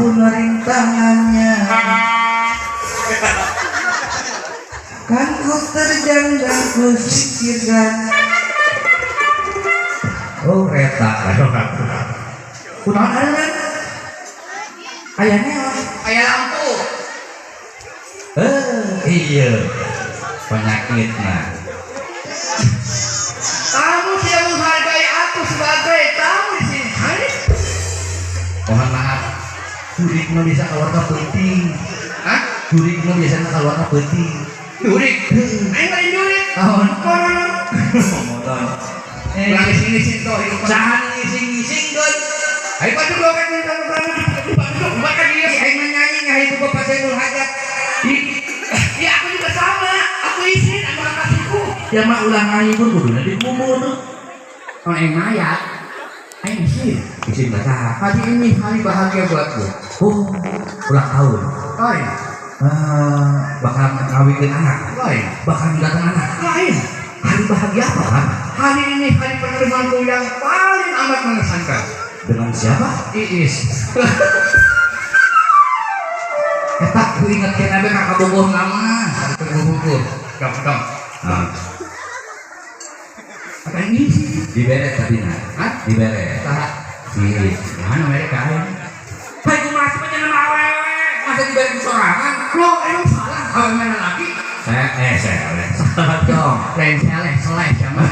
Apapun rintangannya, kan ku terjang dan ku singkirkan. Oh kereta, kunaon ada kan? Ayahnya Aya lampu. Iya, penyakitnya. Kamu tidak menghargai aku sebagai tamu di sini. Hai? Mohon maaf, jurik mah bisa keluar ke peuting. Hah? Jurik mah biasanya keluar ke peuting. Jurik. Aing lain jurik. Tahun. Konon. Eh, Ulah ngising-ngising toh hidup. Saha ngising-ngising geun. Ayo baju dua kan duduk makan dia. Aing mah nyanyi ngahibur Bapak Saiful Hajat. Ya aku juga sama. Aku izin anu kasihku. Ya mah ulah ngahibur kuduna dikubur. Oh aing mayat. Aing izin. Izin baca. Hari ini hari bahagia buatku. Oh, ulang tahun. Lain. Bakal ngawinkeun anak. Lain. Bakal datang anak. Lain. Hari bahagia apa kan? Hari ini hari pertemuanku yang paling amat mengesankan. Dengan siapa? Iis. Eta ku inget ke nabe ka kabogoh nama. Kumpul. Dong, dong. Nah, Apa ini sih? dibere tadi na. Hah? Dibere. Saha? Si Iis. Mana mereka aing? Hai kumaha sih mah nama awewe? Masa dibere ku sorangan? Loh, emang salah? Awe mana lagi? Saya saya salah dong. Lain seleh, seleh sama.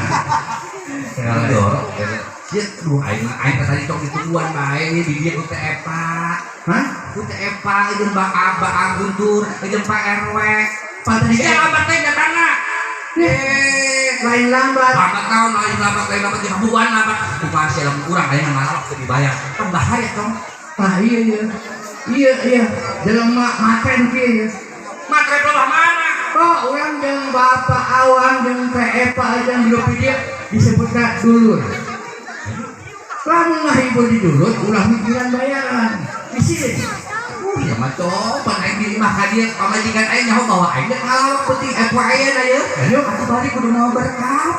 Salah dorok. Ya, duh aing mah aing tadi cok ditungguan bae di dieu ku teh Epa. Hah? Ku teh Epa jeung Pak Abah Guntur, jeung Pak RW. Pak tadi Sia lambat teh datangna. Lain lambat. Lambat naon lain lambat lain lambat jeung kabuan lambat. Kumaha sia lamun urang aing ngalawak teu dibayar. Kan bahaya dong. Ah iya iya. Iya iya. Jelema maten kieu ya. Matre belah mana? Oh, urang jeung Bapak Awang jeung Teh Epa jeung hidup di dieu disebutna dulur. Lamun ngahibur di dulur, ulah mikiran bayaran. Di sini. Ya mah coba aing di imah ka dieu pamajikan aing nyaho bawa aing dek ngalawak penting poe ayeuna ye. Ayo. Atuh balik kudu mawa berkat.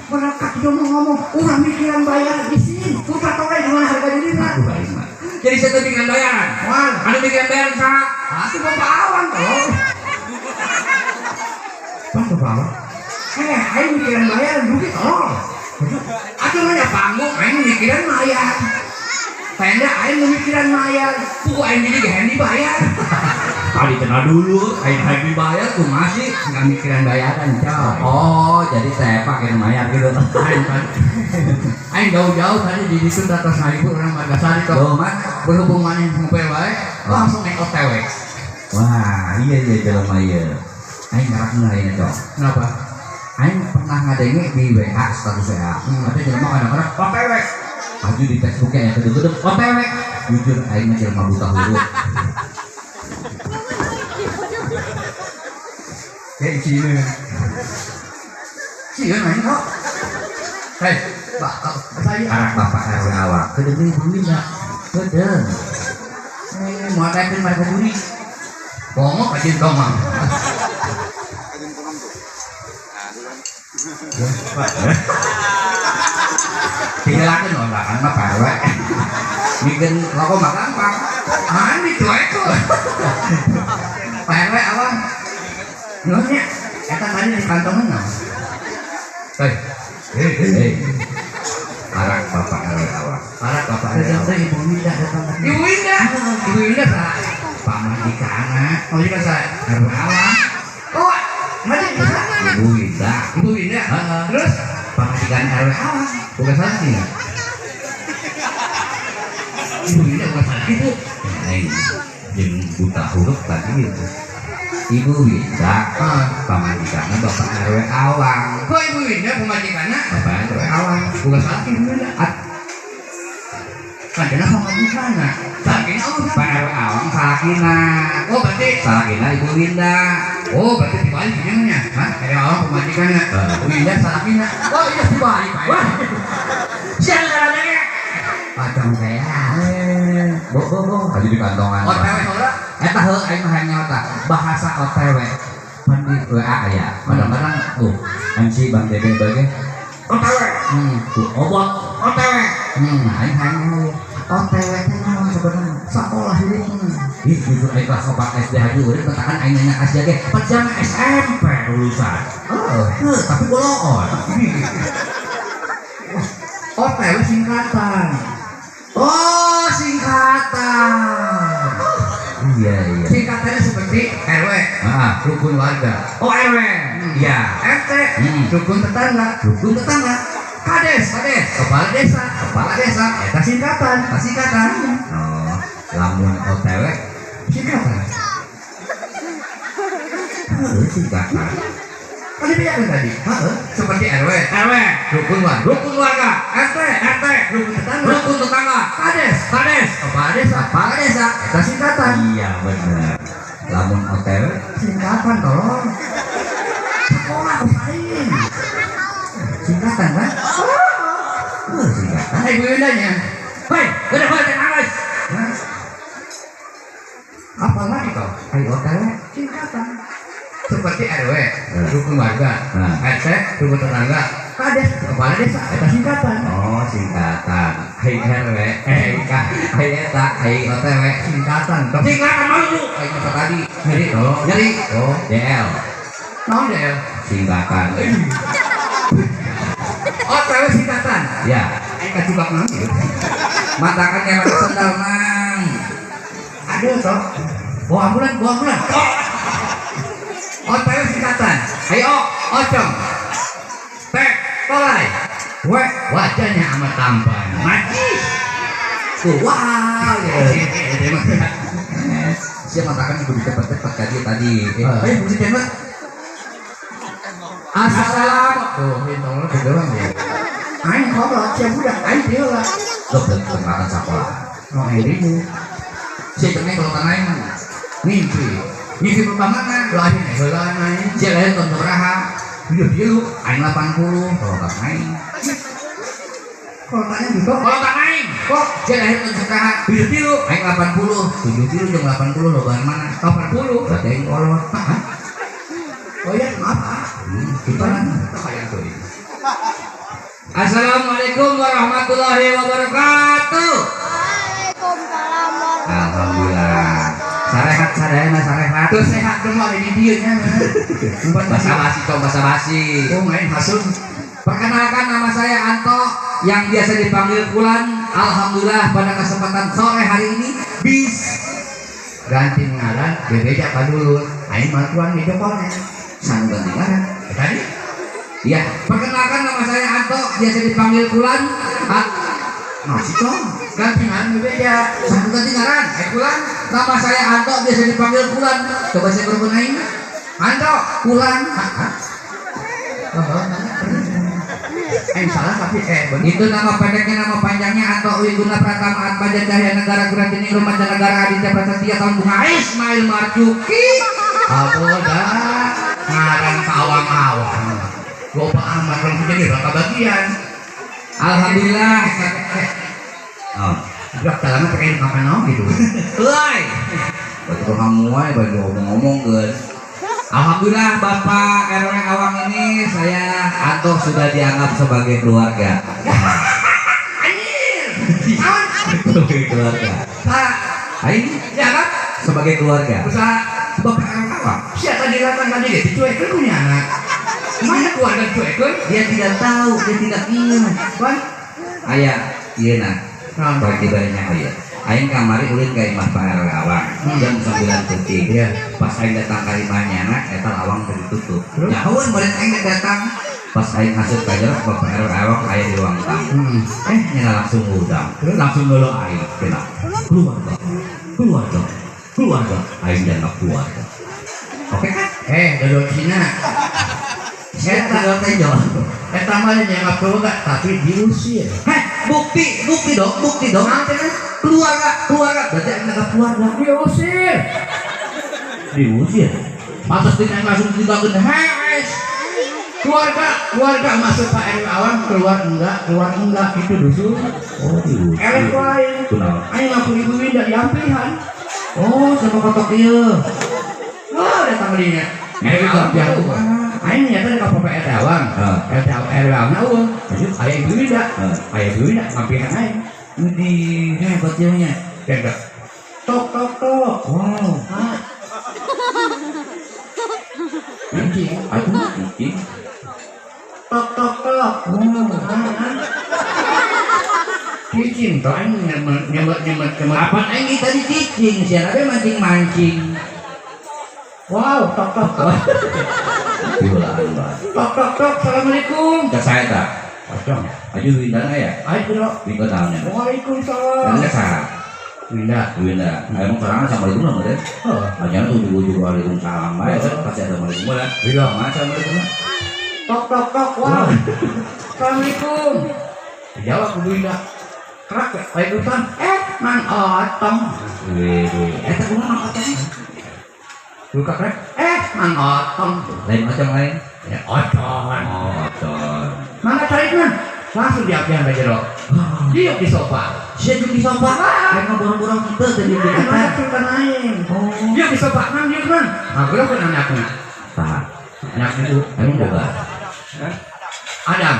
Berkat dia mau ngomong, ulah mikiran bayaran di sini. Putra tore di mana harga diri Aduh aing mah. Jadi saya teu mikiran bayaran. Wah, Anu mikiran bayaran saha? atuh Bapak Awang toh. Bang Bapak Awang. Aing mikiran bayaran rugi tolong. Atuh mana panggung aing mikiran mayar. Tenda aing mikiran mayar. Puku aing jadi gak dibayar. Tadi kena dulu, aing hayang dibayar kumaha sih? Nggak mikiran bayaran, coy. Oh, jadi saya pakai mayar gitu. Aing kan. Aing jauh-jauh tadi di ditu atas ngahibur orang Margasari toh. Tuh, Mas. Berhubung maneh ngumpul wae, langsung naik OTW. Wah, iya iya jelema ieu. Aing ngarakna ayeuna dong. Kenapa? Aing pernah ngadenge di WA status WA. Ada jelema kadang-kadang OTW. Maju di Facebooknya ya kedeng-kedeng OTW. Jujur aing mah jelema buta huruf. Kayak sini. Sieun aing kok. Hei, Pak, saya Anak bapak RW awak kedeng ibu Winda. Kedeng. Mau tekin mereka juri. Bongok aja dong, Mang. Tinggalkan loh, lah kan mah Pak RW. Bikin rokok mah gampang. Ah, ini cuek kok. Pak RW awang. Nuhun nya, eta tadi di kantongan naon? Hei, Hei, hei. Arak bapak RW awak. Arak bapak RW Kedeng awak. teh Ibu Winda datang. Ibu Winda, Ibu Winda saha? Pamajikan anak. Pamajikan saha? RW awak. Oh, mana ibu saha? Ibu Winda. Ibu Winda. Heeh. Terus pamajikan RW awak. Bukan salah sih. Ibu Winda bukan salah itu. Aing jeung buta huruf tadi gitu. Ibu Winda, pamajikanna Bapak RW Awang. Kok Ibu Winda pamajikanna? Bapak RW Awang. Bukan salah Ibu Winda. Kadang pamajikanna. Salakina oh, Pak RW Awang salakina. Oh, berarti salakina Ibu Winda. Oh, berarti dibalik gimana? Hah? RW Awang pamajikanna. Ibu Winda salakina. Oh, iya dibalik, Pak. Wah. Siapa caranya? Padang saya. Bo bo bo, aja di kantongan. OTW heula. Eta heuh aing mah hayang nyawa bahasa OTW. Pan di WA aya. Kadang-kadang tuh MC Bang Dede bage OTW. Tuh obot OTW. Nah aing hayang nyawa. OTW teh naon sebenarnya? Sekolah hirup mah. Ih, jujur aing kelas 4 SD haji urip matakan aing nanya ka sia ge, pan sia mah SMP lulusan. Heeh. Heuh, tapi boloon. OTW singkatan. Oh, singkatan. Iya, iya. Singkatannya seperti RW, Ah. rukun warga. Oh, RW. Iya. RT, rukun tetangga. Rukun tetangga. Kades, Kades, kepala desa. Kepala desa. Eta singkatan. Eta singkatan. Oh, lamun OTW singkatan. Heuh, singkatan. Kan dibedakan tadi. Heeh. Seperti RW, RW, rukun warga. Rukun warga. RT, RT, rukun tetangga. Rukun tetangga. Kades, Kades, kepala desa. Kepala desa. Eta singkatan. Iya, bener. Lamun OTW singkatan tolong. Sekolah usahain. Singkatan kan? Oh, singkatan. Hai, Bu Yundanya. Hei, udah boleh nangis. Apa lagi kau? Hai, OTW singkatan. Seperti RW, rukun warga, RT, rukun tetangga, Kades, kepala desa, eta singkatan. Oh, singkatan. Hai RW, hai eta, hai OTW singkatan. Singkatan malu. Hai masa tadi. Nyeri tolong. Nyeri. Oh, DL. Naon DL? Singkatan. OTW singkatan. Ya. Aing kacubak naon ieu? Matakan yang pakai sendal mang. Aduh, toh. Bawa ambulan, bawa ambulan. OTW singkatan. Ayo, ocong. T, tolai. W, wajahnya amat tampan. Majis. Tuh, wow. Siapa matakan kudu cepet-cepet tadi tadi. Ayo, kudu cepet. Assalamualaikum. Tuh, hitungnya bedoang ya. Aing kolot, siap budak, aing dieu lah. Goblok makan sakola. No aing. Si tengah kalau tanah aing ngimpi. Ngimpi pertama lahir heula aing. Si lahir tahun sabaraha? 73, aing 80, kalau tanah aing. Kalau tanya juga, kalau tanah aing. Kok si lahir tahun sabaraha? 73, aing 80. 73 jeung 80 loban mana? 80. Berarti aing kolot. Oh ya, maaf. Kita kan hayang teuing. Assalamualaikum warahmatullahi wabarakatuh. Waalaikumsalam. Alhamdulillah. Sarehat sadayana sarehat. Tuh sehat semua di dieu nya. Basa basi tong basa basi. Oh main hasun. Perkenalkan nama saya Anto yang biasa dipanggil Kulan. Alhamdulillah pada kesempatan sore hari ini bis ganti ngaran bebeja ka dulur. Aing mantuan di Jepang. Sanu ganti ngaran. Tadi? Ya, perkenalkan nama saya Anto, biasa dipanggil Kulan. Masih dong, ganti ngaran bebeja. Sanu ganti ngaran, Kulan. Nama saya Anto, biasa dipanggil Kulan. Coba saya berbenain. Anto, Kulan. Salah tapi bener. Itu nama pendeknya, nama panjangnya Anto Wiguna Pratama Atmaja Cahya Negara Gratini Rumah Negara Aditya Prasetya Tahun Bunga Ismail Marzuki. Aboda ngaran ka awang-awang. Loba amat langsung jadi bakal bagian. Alhamdulillah. Oh, budak talana pengen makan naon gitu. Euy. Batu kamu wae bagi ngomong-ngomong geus. Alhamdulillah Bapak RW Awang ini saya Anto sudah dianggap sebagai keluarga. Anjir. Sebagai keluarga. Pak, aing dianggap sebagai keluarga. Usaha Bapak RW Awang. Siapa dilakukan tadi ge dicuekeun ku anak. Mana keluarga dicuekeun? Dia tidak tahu, dia tidak ingat. Wan, aya ieu nah. Bagi banyak ieu. Aing kamari ulin ka imah Pak RW Awang jam 9 peuting. Yeah. Pas aing datang ka imahnya anak eta lawang teu ditutup. Nyahoeun beureut aing datang. Pas aing asup ka jero Bapak RW Awang aya di ruang tamu. Nyana langsung ngudang. Langsung ngeuleuh aing cenah. Keluarga. Keluarga. Keluarga. Aing dianggap keluarga. Oke kan? Dodol Cina. Eta dodol tenjo. Eta mah dianggap keluarga tapi diusir. Heh, bukti dong. Keluarga, berarti anggap keluarga diusir. Diusir. Pantas dengan langsung tinggalkeun hees. Keluarga masuk Pak RW Awang keluar enggak itu dusun. Oh, diusir. Elek lain. Kunaon? Aing ngaku ibu Winda diampihan. Oh, sama kotok ieu. Wah, datang belinya. Aing itu. Aing nyata ka Bapak RW Awang. RW Awang eueuh. Aya ibu Winda. Aya ibu Winda ngampihan aing. Di hebat jauhnya. Hebat. Tok tok tok. Wow. Hah? Anjing. Aduh, cicing. Tok tok tok. Wow. Hah? Cicing tuh aing nyemet nyemet nyemet nyemet. Apa aing tadi cicing, siapa mancing-mancing. Wow, tok tok tok. Gila, banget. Tok tok tok. Assalamualaikum. Ke saya tak? Kosong. Aja Winda ya? Ayo bro. Winda tahunnya. Waalaikumsalam. Winda sah. Winda. Winda. Emang sekarang assalamualaikum lah meren. Oh. Hanya tuh ujung-ujung waalaikumsalam aja kan pasti ada waalaikumsalam lah. Iya. Mana assalamualaikum lah. Tok tok tok. Wow. Assalamualaikum. Dijawab Bu Winda. Kerak ya. Waalaikumsalam. Mang Otong. Wih, tak kumaha Mang Otong? Buka kerak. Mang Otong. Lain macam lain. Ya, Otong. Oh, Otong. Mana cari man? Langsung diapian ke jero. Diuk di sofa. Sia jeung di sofa. Aing mah borong-borong kitu teh di Mana sultan aing. Oh. Diuk di sofa, mang diuk mang. Nah, geura kan anakna. Saha? Anak ibu. Emang boga? Adam.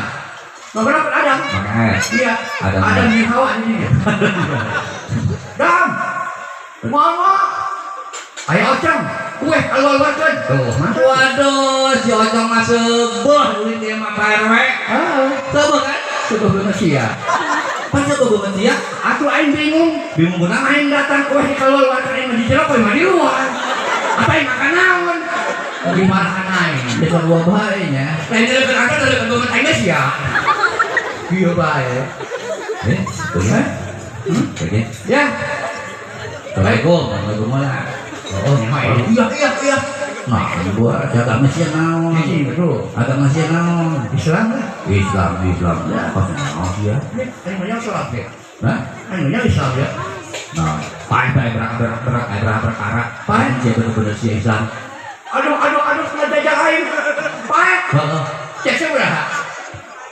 Ngobrol kan Adam. Make S. Iya. Adam. Adam bin Hawa ini. Dam. Mama. Ayo Ocong, kue keluar-keluarkan. Tuh, mantap. Waduh, si Ocong mah seubeuh duit ieu mah Pak RW. Heeh. Seubeuh kan? Seubeuh banget sia. Pan seubeuh banget sia. Atuh aing bingung. Bingung kunaon? Aing datang kue dikeluar-keluarkan aing mah di jero, kue mah di luar. Apa aing makan naon? Dimarahan aing. Desa dua bae nya. Lain dari angkat dari banget aing geus ya. Iya bae. Eh, boleh? Oke. Ya. Assalamualaikum, Assalamualaikum lah. Oh, nyawa ini. Iya, iya, iya. Nah, gua agama sia naon? Iya, betul. Agama sia naon? Islam lah. Islam, Islam. Ya, pas naon ya. Aing mah sholat ya. Hah? Aing mah Islam ya. Nah, pae pae berak berak berak berak perkara. Pae sia bener-bener sia Islam. Aduh, aduh, aduh, ngajajah aing. Pae. Heeh. Cek sabaraha?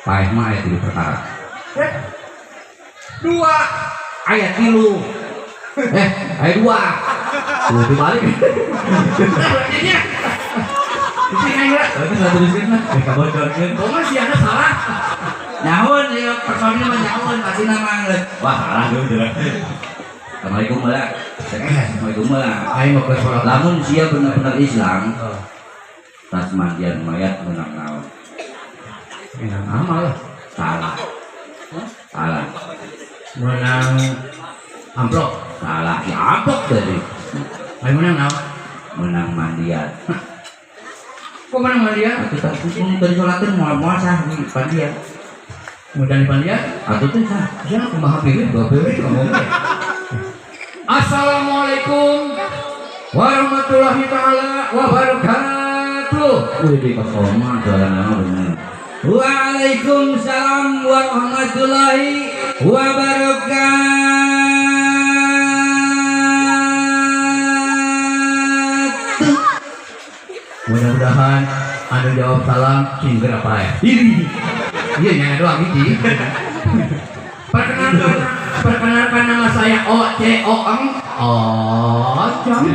Pae mah aya 3 perkara. 2. Aya 3. Aya 2. Tuh dibalik. Ini. Ini aing lah. Tapi satu teruskeun lah. Kabocorkeun. Kumaha siana salah? Nyaun ieu personil mah nyaun pasti nama geus. Wah, salah geus jelas. Assalamualaikum lah. Assalamualaikum lah. Aing mah geus sholat. Lamun sia bener-bener Islam, tas mandian mayat menang naon? Menang amal lah. Salah. Salah. Menang amplop. Salah. Ya amplop tadi. Aing menang naon? Menang mandian. Kok menang mandian? Atuh tadi tadi sholatin moal-moal sah di pandian. Mudah di pandian? Atuh teh sah. Ya kumaha pilih, dua pilih ngomong. Assalamualaikum warahmatullahi taala wabarakatuh. Wih, di kosoma jualan naon bener. Waalaikumsalam warahmatullahi wabarakatuh. Mudah-mudahan anu jawab salam cing geura paeh. Iya nya doang hiji. Perkenalkan nama saya O C O M Ocong.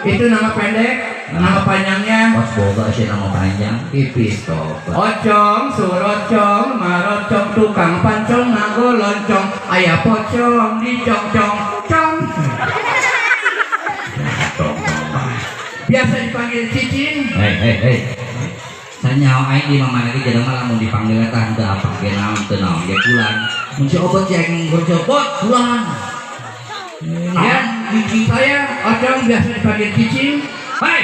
Itu nama pendek, nama panjangnya. Os boga sih nama panjang. Ipis. Tobat. Ocong, surocong, marocong, tukang pancong, nganggo loncong, aya pocong, dicongcong, cong. Biasa dipanggil cicing. Hei, hei, hei. Sanyaho aing di mamana ge jelema lamun dipanggil eta henteu apa ge naon teu naon ge pulang. Mun si obot si aing ngurus obot pulang. Ya, saya Ocong biasa dipanggil cicing. Hei.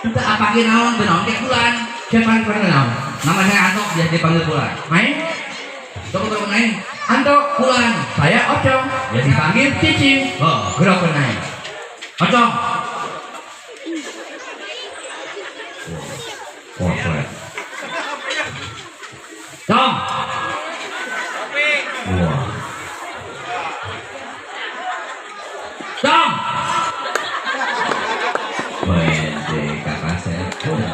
Henteu apa ge naon teu naon ge pulang. Siapa yang panggil naon? Nama saya Anto biasa dipanggil pulang. Main? Coba kalau main. Anto pulang. Saya Ocong biasa dipanggil cicing. Oh, gerak naik. Ocong. Wah, keren. Cong. Wah. Cong. Wede kakak saya. Cong.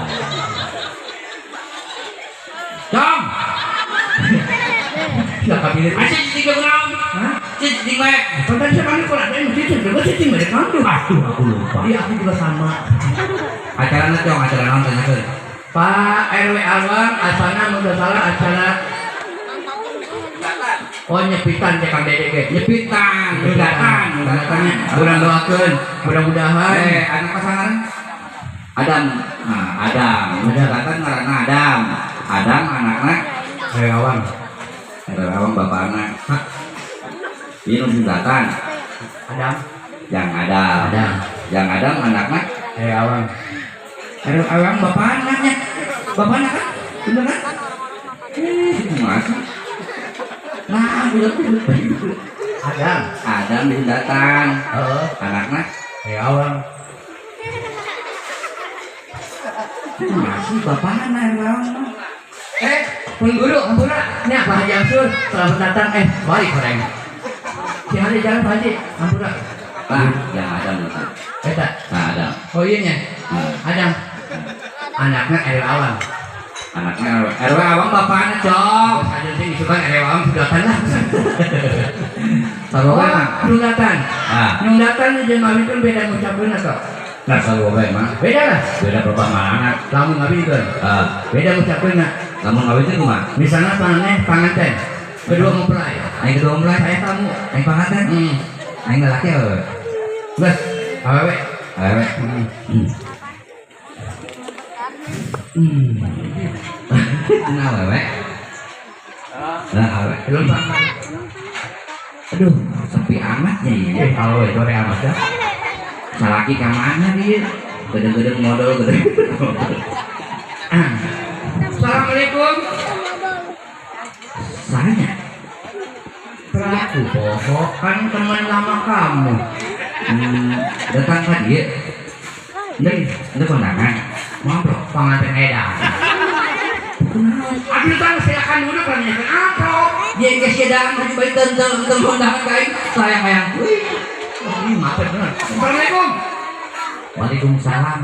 Siapa pilih? Asyik cicing keberang. Hah? Cicing we. Kan tadi saya panggil kalau ada yang cicing, coba cicing mereka panggil. Aduh, aku lupa. Iya, aku juga sama. Acara cong, acara naon tanyakeun. Pak RW Alwang, asana mun salah acara. Oh nyepitan cek Kang Dede ge. Nyepitan. Nu datang, nu datang. Urang doakeun mudah-mudahan. Eh, anak pasangan Adam. Nah, Adam. Nu datang ngaranna Adam. Adam anakna Awang. Awang bapakna. Ieu nu sunatan. Adam. Yang Adam. Adam. Yang Adam anakna Awang. Awang bapakna nya. Bapakna kan? Bener kan? Eh, masa? Nah, bener bener. Adam. Adam disunatan. Heeh. Anakna Awang. Masih bapakna Awang mah. Eh, pun guru, ampura. Nya Pak Haji Amsur, selamat datang. Eh, balik goreng. Si hari jalan Pak Haji, ampura. Nah, yang Adam datang. Eta. Nah, Adam. Oh iya nya. Nah, Adam. Anaknya RW Awang. Anaknya RW. RW Awang bapakna, Cok. Ada sing isukan RW Awang sunatan lah. Sarua Oh, mah. sunatan. Ah, Nyundatan jeung ngawinkeun beda ngucapkeun atau? Nah sarua bae mah. Beda lah. Beda perbandingan. Lamun ngawinkeun. Ah, Beda ngucapkeun. Lamun ngawinkeun kumaha? Misalnya panganeh panganten. Kedua mempelai. Aing kedua mempelai. Saya tamu. Aing panganten. Aing lalaki awewe. Geus, awewe. Awewe. Nah, awewe. Nah, awewe. Belum pangkat. Aduh, sepi amatnya ya. Eh, awewe sore amat ya. Salaki ka mana dia? Gede-gede modal gede. Assalamualaikum. Sahanya. Pelaku bohong kan teman lama kamu. Datang ka dieu. Ini kondangan. Mampu panganten edan. Aduh tang silakan duduk kan ya. Amplop. Dia geus edan maju bae teu teu kondangan ka aing. Sayang hayang. Wih. Ini mata bener. Assalamualaikum. Waalaikumsalam.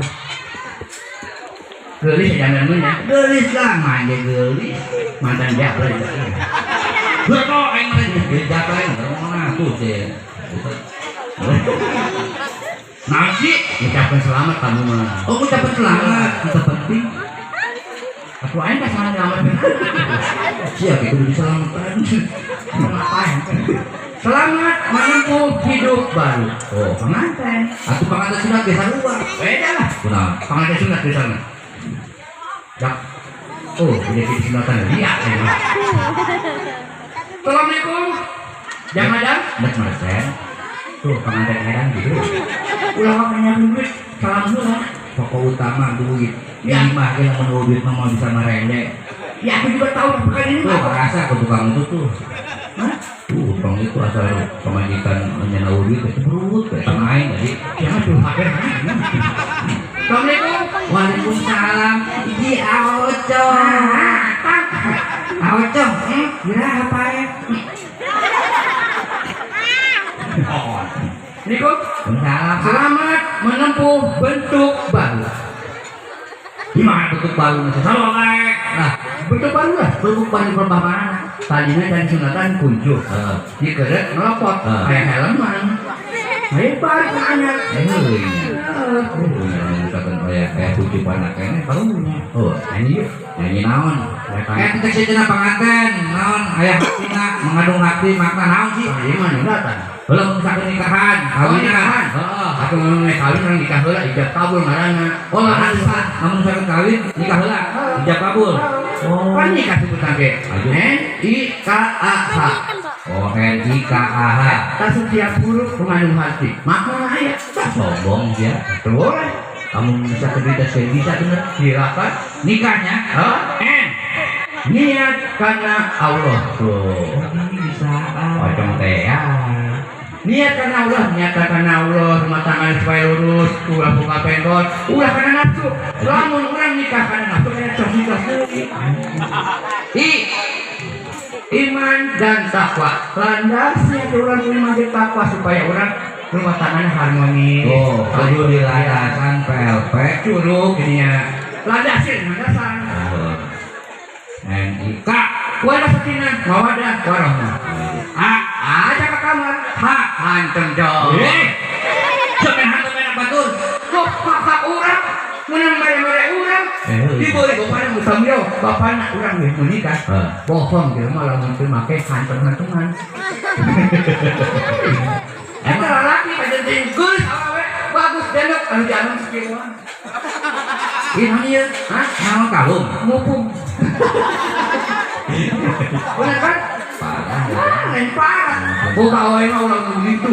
Geulis jangan ya. Geulis lah, manja geulis. Mantan jablay. Betul, aing mah geus jablay mana tuh sih. Nasi ucapkan selamat kamu mah. Oh, ucapkan selamat. Itu penting. Aku aing pas salah selamat. Siap itu diselamatkan. Ngapain? Selamat menempuh hidup baru. Oh, pengantin. Atuh panganten sunat biasa luar. Beda lah. Kunaon? Pengantin sunat di sana. Dak. Oh, udah jadi sunatan lihat ini. Assalamualaikum. Jangan ada. Nek mersen. Tuh, pengantin heran gitu. Ulah apa nyiapin duit, salam dulu lah. Pokok utama duit. Ya. Ini mah ge lamun duit mah mau bisa marende. Ya aku juga tahu bukan ini Tuh mah. kerasa ke tukang itu tuh. Hah? Tuh, tukang itu asal pemajikan nyana duit itu berut kayak sama aing tadi. Jangan tuh hampir. Assalamualaikum. Waalaikumsalam. Iki aoco. Aoco, kira apa ya? Assalamualaikum. Waalaikumsalam. Selamat menempuh bentuk baru. Gimana bentuk baru masih sama kayak? Nah, bentuk baru lah. Bentuk baru perbapaan. Tadinya dari sunatan kuncup. Heeh. Dikeret melopot kayak helman. Hebat anyar. Eh, heueuh. Misalkan kayak kuncup anak kene karunya. Oh, ini yuk. Nyanyi naon? Ya, Eh, kita cenah panganten, naon aya hatina mengandung hati makna naon sih? Ini mah nyundatan. Belum misalkan nikahan, Oh, kawinan. nikahan. Heeh. Atau ngomong kawin orang nikah heula ijab kabul ngaranna. Oh, lamun misalkan kawin nikah heula, ijab kabul. Oh. Kan nikah sebutan ge. Ayo. N I K A H. Oh, N I K A H. Tak setiap huruf mengandung hati. Makna aya. Sombong dia. Boleh. Kamu bisa kerja saya bisa bener. Silakan. Nikahnya Hah? N. Niat karena Allah. Tuh. Ini bisa. Pocong teh ya. Niat karena Allah, niat karena Allah, rumah tangga supaya lurus, ulah buka pendot, ulah karena nafsu. Lamun orang nikah karena nafsu kayak cok nikah deui. I iman dan takwa. Landasnya orang iman dan takwa supaya orang rumah tangganya harmonis. Oh, kudu dilandasan PLP. Curug ini ya. Landasin, landasan. Oh. N I K Wadah sakinah, mawadah, warahmah. A Aja ke kamar. H Hantem jauh. Eh. Jangan hantem enak batur. Kok kakak orang menang bare-bare orang. Eh, Dibeli bapakna mutam yo, bapakna urang geus menikah. Heeh. Bohong dia malah mun teu make hantem-hanteman. Eta lalaki kajenting geus awewe bagus dendek anu dianong sakieu mah. Ieu naon ieu? Hah? Naon kalung? Mupung. Bener kan? Parah. Ah, lain parah. Buka awewe mah ulah begitu.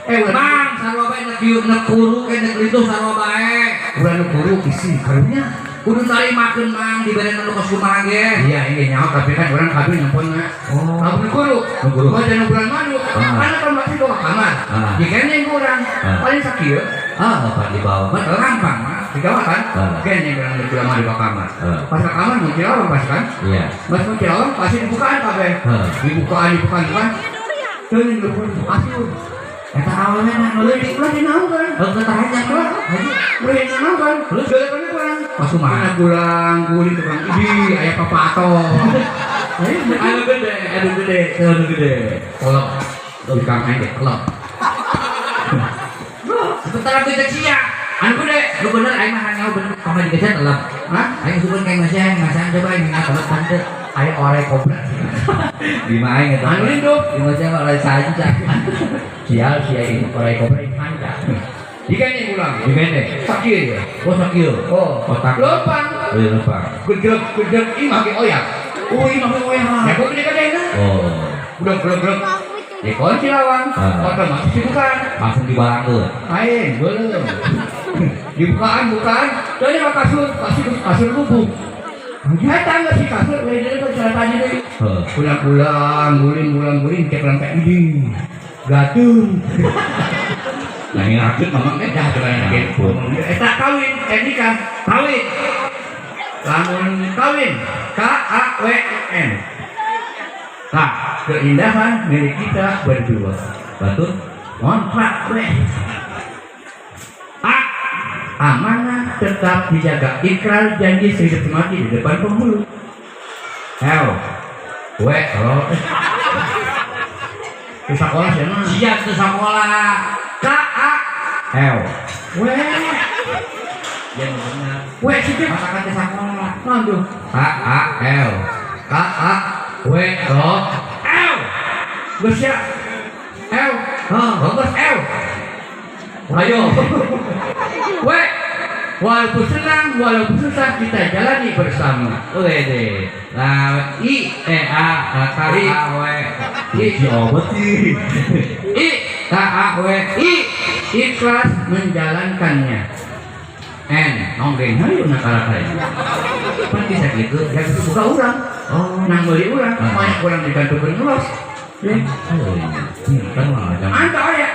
Mang, sarua bae nek dieu nek kuru ke nek lintuh sarua bae. Ulah nu kuru isi karunya. Kudu narimakeun Mang dibere nu kos kumaha ge. Iya, ini nyawa tapi kan orang kabeh nyamponna. Oh. Lamun kuru, Nu kuru. Badan nu bulan madu. Ah. Anak kan masih doa kamar. Ah. Digandeng ku urang. Ah. Paling sakieu. Ah, apa dibawa? Betul Gampang mah. Digawa kan? Ah. Gandeng urang berbulan madu ke kamar. Ah. Pas ke kamar mun cilawang pas kan? Iya. Pas mun cilawang pasti dibukaan kabeh. Ah. Dibukaan, dibukaan, dibukaan. Teuing luhur asup. Eta awewe mah nu leutik Ulah dinaungkeun. Heuh tah aja. Ulah dinaungkeun. Terus? Gelekeun kurang. Pas kumaha? Gulang, guling tukang idi aya papato. Anu gede, anu gede, anu gede. Kolok. Tukang aing ge kolok. Sebentar aku cek sia. Anu gede. Lu bener aing mah nyaho bener pamajikan geus telep. Hah? Aing sugan kayak masih aing masaan coba aing nggak telep tante. Aya orai kobra. Di mana aing eta? Anu linduh. Di mana mah orai sanca. Sial sia ini orai kobra ini sanca. Digandeng ulang. Digandeng. Sakieu ya. Oh sakieu. Oh, Otak. Lempang. Oh iya lempang. Gejrek gejrek imah ge oyak. Oh imah ge oyak. Ya kok gede-gedena. Oh. Udah grek-grek. Dikunci lawang, Ah. otomatis dibukaan. Langsung dibalangkeun. Aing, belum. Dibukaan, bukaan. Jadi ke kasur, kasur, kasur lubung. Eta nggak sih kasur, lain dari cara tadi deh. Heeh. Pulang-pulang, guling, gulang, guling, cek lantai ini. Gatung. Nah, ini rakit mamang Eh, dah coba yang gitu. Eta kawin, nikah, kawin. Lamun kawin, K A W N. Nah, keindahan milik kita berdua. Batur Kontrak weh. A, amanah tetap dijaga. Ikrar janji sehidup semati di depan penghulu. L, W, O. Di sekolah sih mah. Siap ke sekolah. K A L. W. Ya benar. W sih Masakan ke sekolah. Aduh. K A L. K A W O L. Geus ya. L. Hah. Bagus L. Ayo. W. Walaupun senang, walaupun susah kita jalani bersama. Wede. Nah, I E A K A W I I. obat sih. I K A W I ikhlas menjalankannya. N nonggeng hayu nakalakai. Kan bisa gitu. Ya itu buka urang. Oh, Nang meuli urang, Ah. banyak urang digantungkeun ngelos. Ya. Kan mah jangan. Anto aya.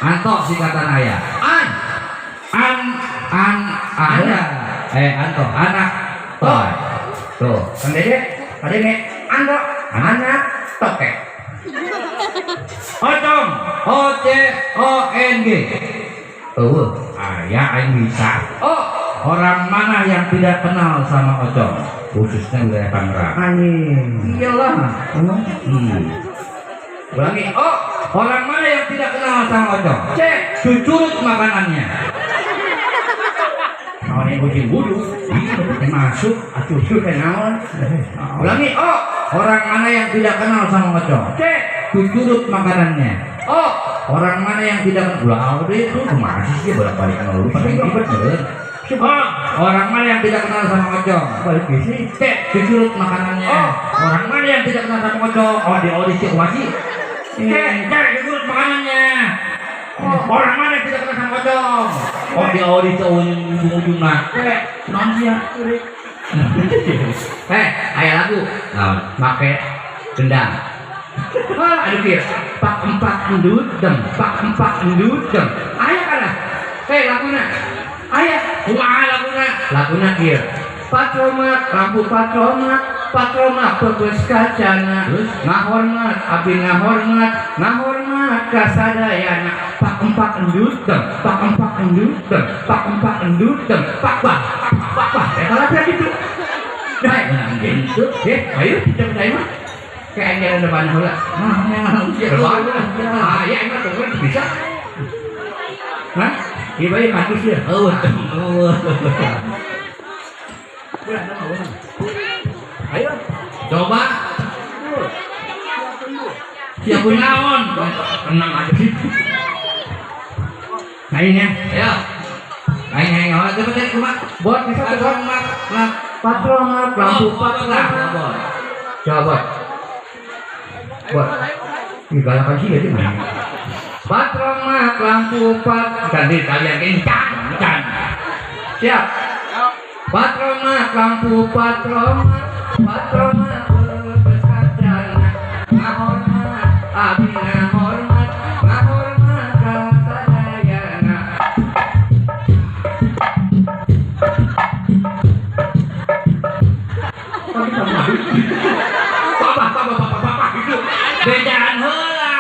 Anto singkatan ayah. An. An an Anak. Anto anak. Toy. Tuh, Kang Dede, Kang Dede, Anto, anak tokek. Ocong. O C O N G. Eueuh. Ayah aing bisa. Oh, Orang mana yang tidak kenal sama Ocong? Khususnya wilayah Tangerang. anjing. Iyalah. Ulangi. Oh, Orang mana yang tidak kenal sama Ocong? C. Cucurut makanannya. Naon yang kucing wudu? Iya, masuk. Atuh cucu teh naon? Ulangi. Oh, Orang mana yang tidak kenal sama Ocong? C. Cucurut makanannya. Oh, Orang mana yang tidak kenal? Ulah itu kemana sih bolak-balik kenal lu pakai ribet bener. Oh, orang mana yang tidak kenal sama Ocong? balik sih. C. Cucurut makanannya. Oh. Orang mana yang tidak kenal sama Ocong? Oh, di audisi wasi. C. C. Cucurut makanannya. Oh. Orang mana yang tidak kenal sama Ocong? Oh, di audisi ujung-ujung nah. C. Non sia. Eh, aya lagu. Nah, Make gendang. Ah, aduh kieu. Pak empat endut dem, pak empat endut dem. Aya kana. Hei, laguna. Aya, kumaha laguna? laguna kieu. Patromak, lampu patromak, patromak pegus kacana. Terus? Ngahormat, abdi ngahormat, ngahormat kasadayana. Pak empat endut dem, pak empat endut dem, pak empat endut dem, pak bah, pak bah. Eta lagu gitu. Baik, Nah, gitu. Ayo kita percaya mah. Kayak jalan depan heula. Nah, Depan. Ah, ya emang tunggu bisa. Hah? Ieu bae katus ya. Oh, oh. Ayo. Coba. Siap naon? Tenang aja sih. Lain ya. Ayo. Aing aing awak teh tadi kumaha? Bot bisa patromak patromak lampu patromak. Coba bot. Bot. Ih galakan sih jadi mana? Patromak lampu pat. Ganti kalian kencang, kencang. Siap. Patromak lampu patromak, patromak bersajana. Ngahormat, abdi ngahormat, ngahormat ka sadayana. Papa, papa, papa, papa, itu bejaan heula.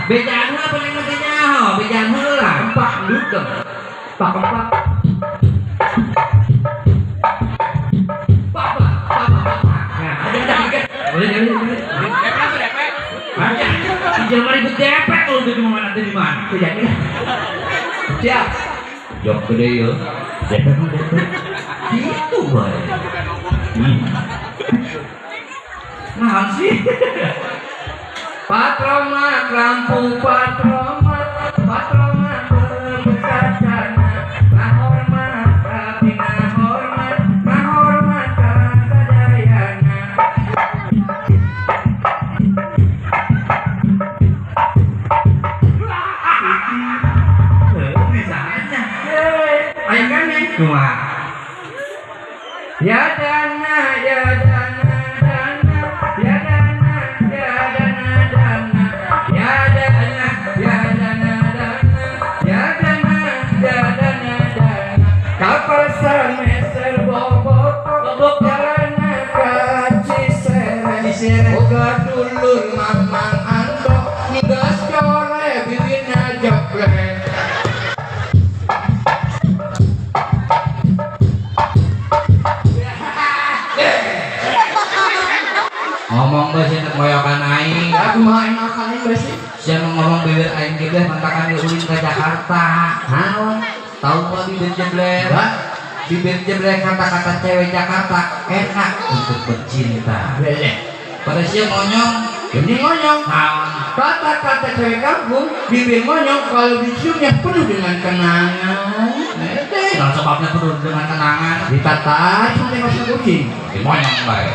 Bejaan heula paling mah teh nyaho, bejaan heula. Empat duduk. Pak empat. Papa, papa, papa. Nah, ada ada. Boleh, boleh, boleh. Banyak. Jangan ribut depek kalau itu cuma ada di mana. Tidak. Siap. Jok gede ya. Depek mah depek. Gitu bae. Nah, sih. Patromak lampu patromak, patromak bersajana. Ngahormat, abdi ngahormat, ngahormat ka sadayana. Bisa aja. Ayo kan nih. Cuma ya dana, ya dana, dana, ya dana, ya dana, dana, ya dana, ya dana, dana, ya dana, ya dana, dana. Ka pasar meser bobok, bobok jalana ka Cisereh. Boga dulur mamang antok, geus core bibirna jeblek. Ngomong bae sih moyokan aing. Aku mah enakan aing bae sih. Sia ngomong bibir aing jebleh mantakan ulin ke Jakarta. Naon? Tahu mah bibir jebleh. Bibir jebleh kata-kata cewek Jakarta enak untuk bercinta. Leleh. Pada sia monyong, ini monyong. Naon? Kata-kata cewek kampung, bibir monyong kalau diciumnya penuh dengan kenangan. Nah, sebabnya penuh dengan kenangan. Ditata sampai masuk kucing. Monyong bae.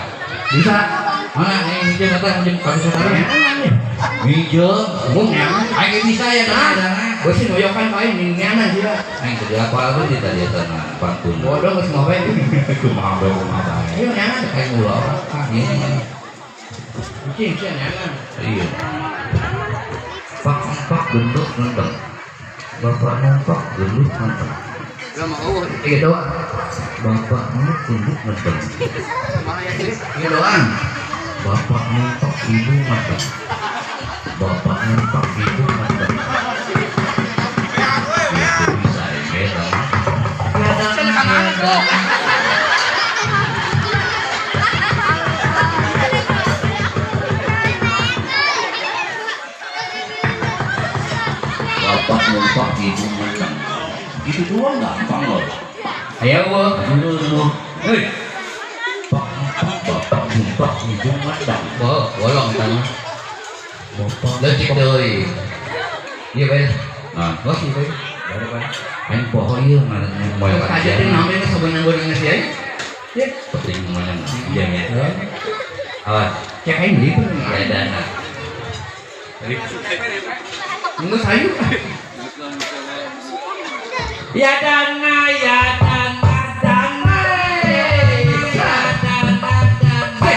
Bisa. Mana aing hijau kata hijau kalau saudara hijau bung nyaman aing bisa ya kan gue sih noyokan paling nyaman sih lah aing kerja apa lu di tadi tanah pantun bodoh nggak semua bae kumaha bae kumaha bae iya nyaman aing ulah iya kucing sih nyaman iya pak pak gendut nendang bapak nampak gendut nendang iya doang bapak nampak gendut nendang iya doang. Bapak numpak ibu ngadeg. Bapak numpak ibu ngadeg. Itu bisa ya. Bapak numpak ibu ngadeg. Itu doang gampang loh. Ayo dulu. Hei. Bapak numpak ibu ngadeg. Bo, bolong tanah. Bapak leutik deui. Ieu bae. Nah, bos ieu bae. Baru bae. Aing poho ieu ngaranna moyokan. Aja teh naon teh sabeunang-beunang sih aing. Ya, penting moyang iya ya. Awas, cek aing deui ya dana. Nunggu sayu. Ya dana, ya dana, dana. Ya dana, dana.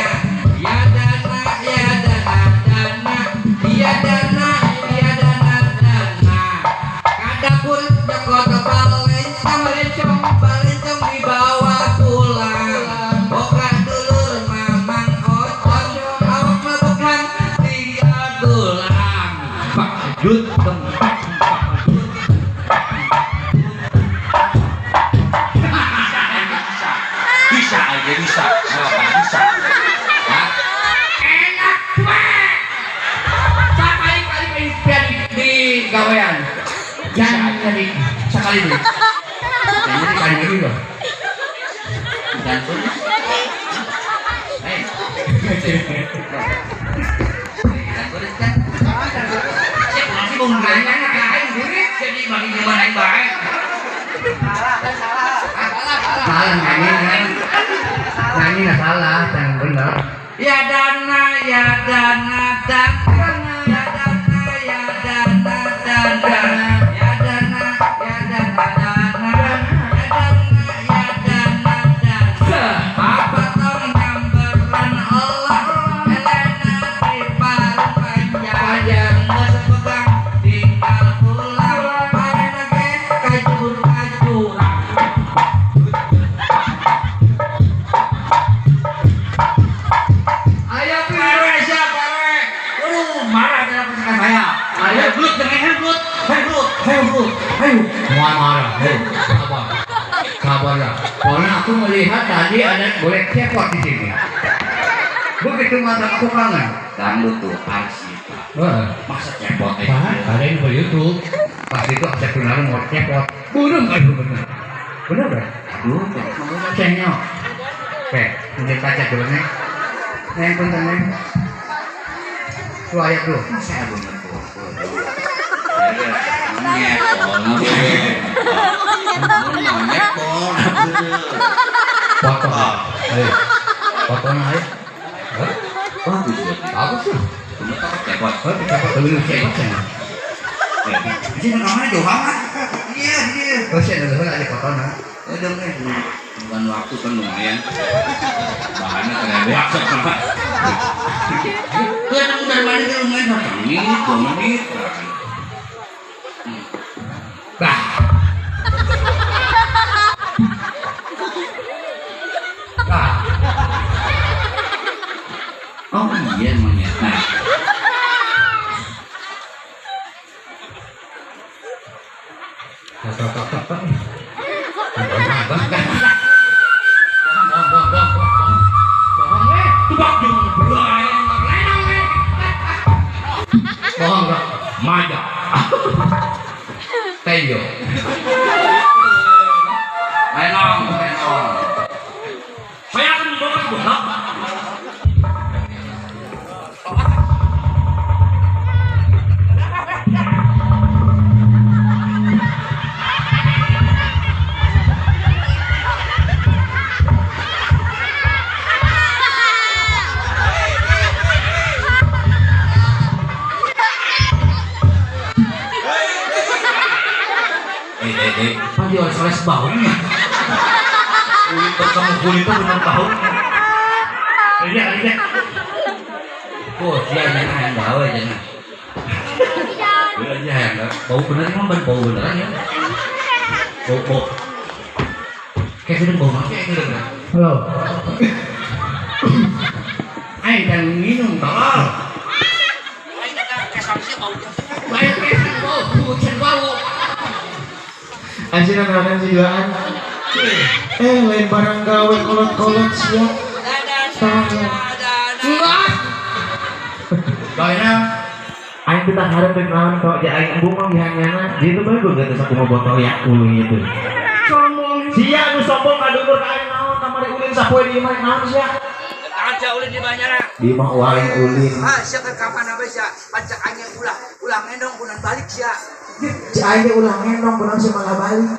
Ya dana, ya dana, dana. Ya dana, ya dana, dana. Kadapun joko balencong, balencong, balencong dibawa pulang. Boga dulur mamang ocon, awak mabukhan dia tulang. Pak jut tempat. Bisa aja bisa, bisa. Enak cuek. Sekali-kali di gawean. Jangan jadi sekali dulu. Jangan sekali dulu loh. Dan pun. Hei. Nanya ka aing duit jadi bagi nyebar aing bae. Salah salah nyanyi kan. Nyanyi nggak salah, yang benar. Ya dana ya dana dana ya dana ya dana dana ya dana ya dana dana ya dana ya dana dana. Apa tong nyamberan Allah elena di parung panjang geus pegang tinggal pulang marena ge kajur kajurang. Ayo Pak RW siap Pak RW. Waduh marah terhadap pasukan saya. Ayo gelut dengan gelut, ayo gelut, ayo gelut, ayo. Mau marah, hei, sabar, sabar ya. Soalnya aku melihat tadi ada golek cepot di sini. Begitu mata aku kangen. Dangdut tuh arsip. Masa cepot aja. Ada yang di YouTube. Pas itu ada tunaru mau cepot. Burung aduh bener. Bener kan? Aduh, cengnya. Oke, pinjam kaca dulu nih. Neng punten neng. Tuh ayat tuh. Masa ya bener tuh. Foto. Ayo. Foto ayo. Bagus ya. Bagus ya. Cepot. Cepot dulu cepot ya. Di sini kamarnya jauh banget. Iya, iya. Terus ya dulu aja foto nah. Udah nih. Bukan waktu kan lumayan. Bahannya terlalu waktu sama. Tuh anak dari mana dia lumayan 1 menit, 2 menit. Bah. Bah. Oh iya emangnya. Nah. Bohong enggak? Maja. Teyo. Lenong, lenong. Saya akan membawa sebuah hak. Pan dioles-oles baunya. Kulit bertemu kulit itu benar baunya. Iya, iya. Oh, dia jangan yang bau aja nah. Iya, yang bau bener emang bau beneran ya. Bau bau. Kayak sudah bau mati itu udah. Halo. Ayo dan minum tolong. Ayo kesang sih baunya. Ayo kesang bau, bukan bau. Anjir nanakan jiwaan. Lain barang gawe kolot-kolot sia. Enggak. Gawe aing teu hareup rek naon kok ja aing embung mah bihanyana. Jadi teu bagus geus aku mau botol Yakult gitu. Sombong. Sia nu sombong kadulur ka aing naon kamari ulin sapoe di imah naon sia. Aja ulin di banyana. Di imah aing ulin. Ah sia keur kapan bae sia? Pacak aing ulah ulah ngendong kunan balik sia. Si aing ge ulah ngendong kunan sia malah balik.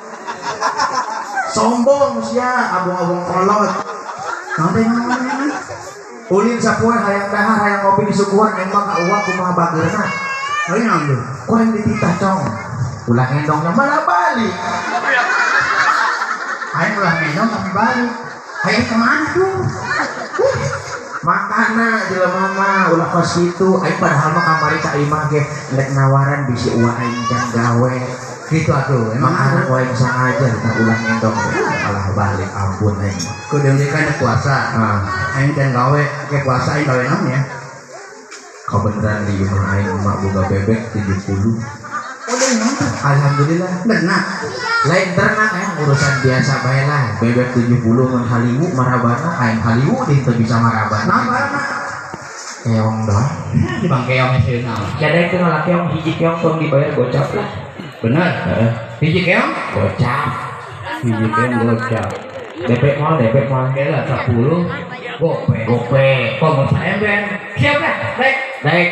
Sombong sia abong-abong kolot. Naon teh naon? Ulin sapoe hayang dahar hayang ngopi di sukuan aing mah ka uang kumaha bageurna. Euy naon tuh? Ku aing dititah cong. Ulah ngendongna malah balik. Aing ulah ngendong tapi balik. Aing kemana tuh? Makana jelema mah ulah kos kitu aing padahal mah kamari ka imah ge rek nawaran bisi uang aing can gawe. Gitu atuh emang anak wae sengaja tah ulah ngendong malah balik ampun aing. Kudu kan puasa. Aing can gawe ke puasa aing gawe naon ya? Kabeneran di imah aing mah boga bebek 70. Oh, Alhamdulillah. Ternak. Lain ternak aing urusan biasa bae lah. Bebek 70 mun haliwu marabana aing haliwu deui teu bisa marabana. Napa? Keong doang. Di bang keong sieun naon. Jadi teu nolak keong hiji keong tong dibayar gocap lah. Bener. Heeh. Hiji keong gocap. Hiji keong gocap. DP moal DP moal. Kela 10 gope. Gope. Komo saember. Siap lah. Rek. Rek.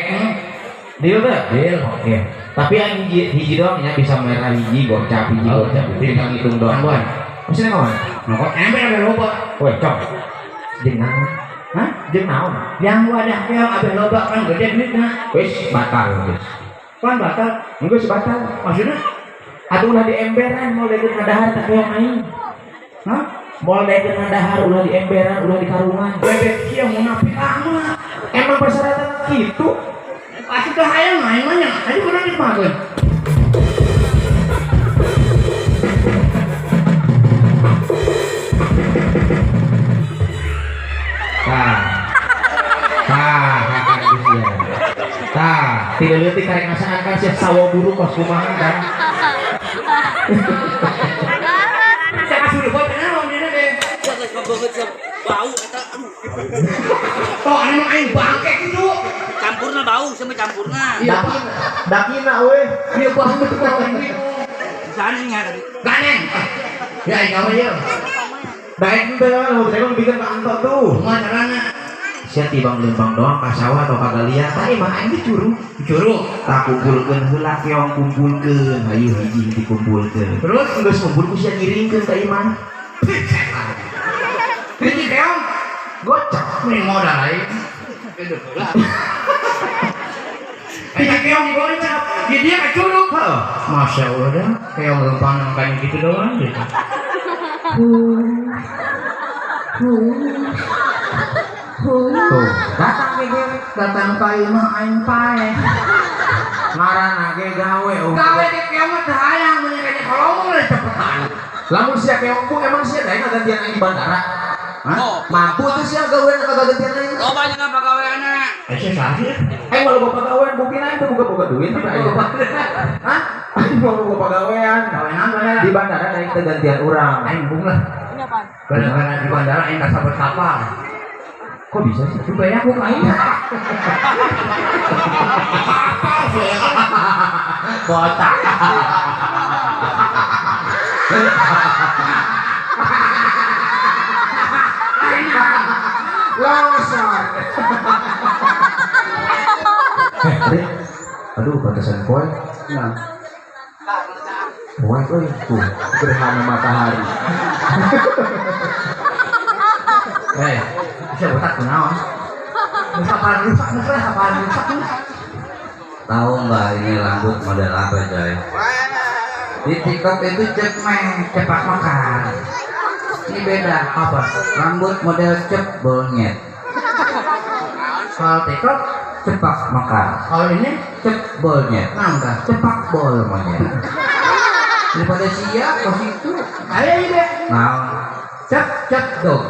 Deal teh? Deal. Oke. Tapi yang hiji doang ya bisa merah hiji gocap hiji gocap. Tinggal ngitung doang. Tangguhan. Maksudnya kawan? Nongkot ember abeh loba. Woi, cok. Jeung naon? Hah? Jeung naon? Yang wadah keong abeh loba kan gede duitna. Wis batal geus. Kan batal. Geus batal. Maksudnya? Atuh ulah di emberan moal daekeun ngadahar tak keong aing. Hah? Moal daekeun ngadahar ulah di emberan ulah di karungan. Bebek sia munafik amat. Emang persyaratan kitu? Pasti teh hayang aing mah nya. Tadi kurang dimakeun. Tah. Tah, kakak geus ya. Tah, tidak leutik karek ngasaan kan sia sawo buruk kos kumaha kan. Saya kasih ribut naon dina teh. Geus bebeut bau eta aduh. Toh anu aing bangke kitu. Campurna bau sama campurna. Iya, Dakina we. Iya bau itu bau ini. Ganeng ya tadi. Ganeng. Ya aing gawe ieu. Daek teh lamun teh bikin ka anto tuh. Kumaha carana? Sia tibang leumpang doang ka sawah atau ka galian. Tah imah aing ge curug. Curug. Tah kumpulkeun heula keong kumpulkeun, hayu hiji dikumpulkeun. Terus geus ngumpul ku sia ngiringkeun ka imah. Hiji keong gocap mending modal aing. Hiji keong gocap, di dia ka curug. Heeh. Masya Allah dah, keong leumpang kayak gitu doang gitu. Tuh, datang ke gue, datang ka imah aing paeh. Ngaranna ge gawe oh. Gawe di keong mah teu hayang mun kayaknya kolomong lah cepetan. Lamun sia keong ku emang sia daek ngagantian aing di bandara. Hah? Mampu tuh sia gawean ngagantian aing. Loba jeung pagaweanna. Eh sia saha sih? Aing mah loba pagawean buktina aing teu boga-boga duit tapi aing. Hah? Aing mah loba pagawean. Gawe naon bandara? Di bandara aing teu gantian urang. Aing bung lah. Gara-gara di bandara aing kasabet kapal. Kok bisa sih? Supaya aku kain. Kapal sih. Botak. Longsor. Aduh, pantesan poe. Nah. Poe euy, tuh gerhana matahari. Bisa botak kunaon? Rusak rusak rusak rusak. Tahu nggak ini rambut model apa coy? Di TikTok itu cepmek, cepak makan. Ini beda apa? Rambut model cep bolnyet. Kalau TikTok cepak makan. Kalau ini cep bolnyet. Nambah cepak bol monyet. Daripada siap kos itu. Ayo ini. Nah, cep cep dog.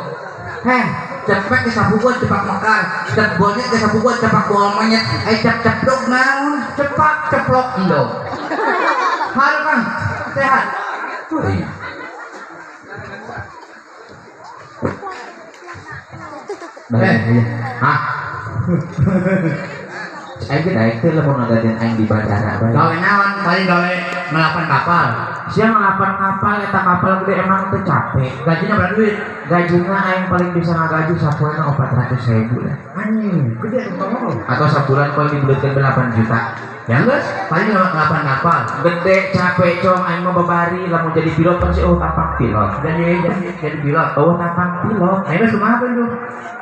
Heh, cepek ke sapuguan cepak mekar, cep bolnyet ke sapuguan cepak bol monyet. Eh cep cep dog naon? Cepak ceplok endog. Halo Kang, sehat. Iya. Baik, hah? Aing ge daek teh lamun ngagantian aing di bandara bae. Gawe naon? Paling gawe ngelapan kapal. Sia ngelapan kapal eta kapal gede emang teu capek. Gajinya berapa duit? Gajina aing paling bisa ngagaji sapoena 400.000 lah. Anjing, gede tuh. Atau sabulan paling dibulatkeun 8 juta. Ya geus, paling ngelapan kapal. Gede capek cong aing mah babari lamun jadi pilot kan sih oh tapak pilot. Jadi pilot. Oh tapak pilot. Aing mah kumaha itu?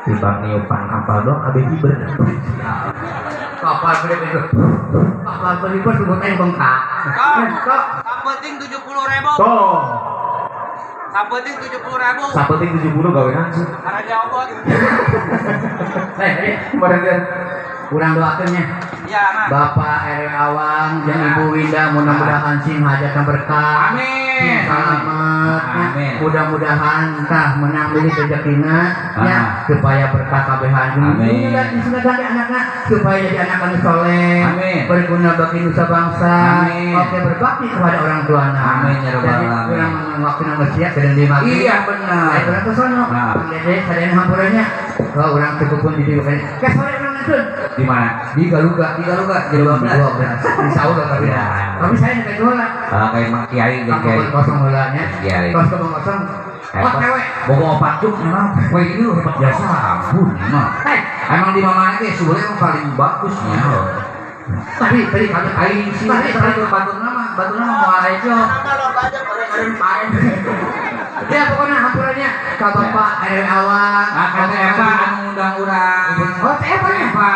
Tibang niupan kapal doang abeh hiber. Kapal gede itu. Kapal gede itu sebut aing bengkak. Kok sapenting 70.000. Toh. Sapenting 70.000. Sapenting 70 gawean sih. Maraja obot. Eh, maraja kurang doakeun nya. Ya, Mas. Bapak RW Awang jeung Ibu Winda mudah-mudahan sing hajatna berkah. Amin. Selamat. Amin. Mudah-mudahan tah menang deui rezekina nya supaya berkah kabehan. Amin. Disunatan anakna supaya jadi anak anu soleh. Amin. Berguna bagi nusa bangsa. Amin. Oke, berbakti kepada orang tuana. Amin ya rabbal alamin. Urang waktu manusia kedan di maghrib. Iya benar. Ayo urang ke sono. Nah. Dede sadayana hampuranya. Kalau urang cukupun di dieu kan. Ke sore urang nonton. Di mana? Di Galuga. Di Galuga jam 12. Insya Allah tapi. Ya. Tapi saya nggak jual. Kayak mak kiai jeung kiai. Kosong heula nya. Kiai. Kos kosong. Oh, cewek. Bogo opat cuk memang poe ieu hebat jasa ampun mah. Hei, emang di mana ge sebenarnya emang paling bagusnya. Tadi tadi kami Aing sih Tadi tadi batur nama moal aja. Ya pokoknya hampurannya ka Bapak RW Awang. Ah, kata Eva anu ngundang urang. Oh, teh Eva nya? Eva.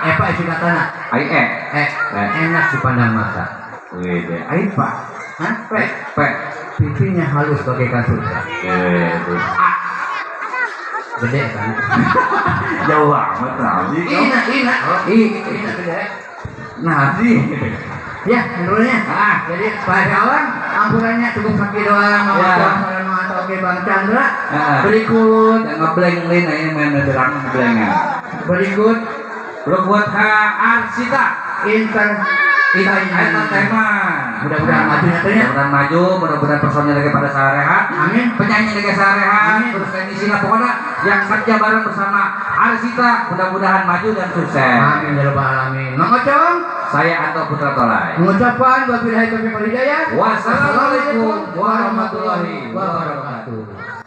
Eva singkatanna. Aing E. Eh, enak dipandang mata. Wih, deh. Aing Pak. Hah? P. P. Pipinya halus bagaikan sutra. Gitu. A. Gede kan? Jauh amat nah sih. Ina, ina. I. Ina gede. Nah sih. Ya, menurutnya. Ah. Jadi Pak Awang, ampurannya cukup sakit doang. Ya. Atau oke Bang Chandra. Ah. Berikut, Dan ngeblank lain aing main derang ngeblankan. berikut Berbuat H Arsita. Inter Kita tema. Mudah-mudahan maju nantinya. Mudah-mudahan maju, mudah-mudahan personil lagi pada sarehat. Amin. Penyanyi lagi sarehat, Amin. terus teknisi lah pokoknya yang kerja bareng bersama Arsita mudah-mudahan maju dan sukses. Amin ya rabbal alamin. Mang Ocong Saya Anto Putra Tolai. mengucapkan wabillahi taufiq wal hidayah. Wassalamualaikum warahmatullahi wabarakatuh.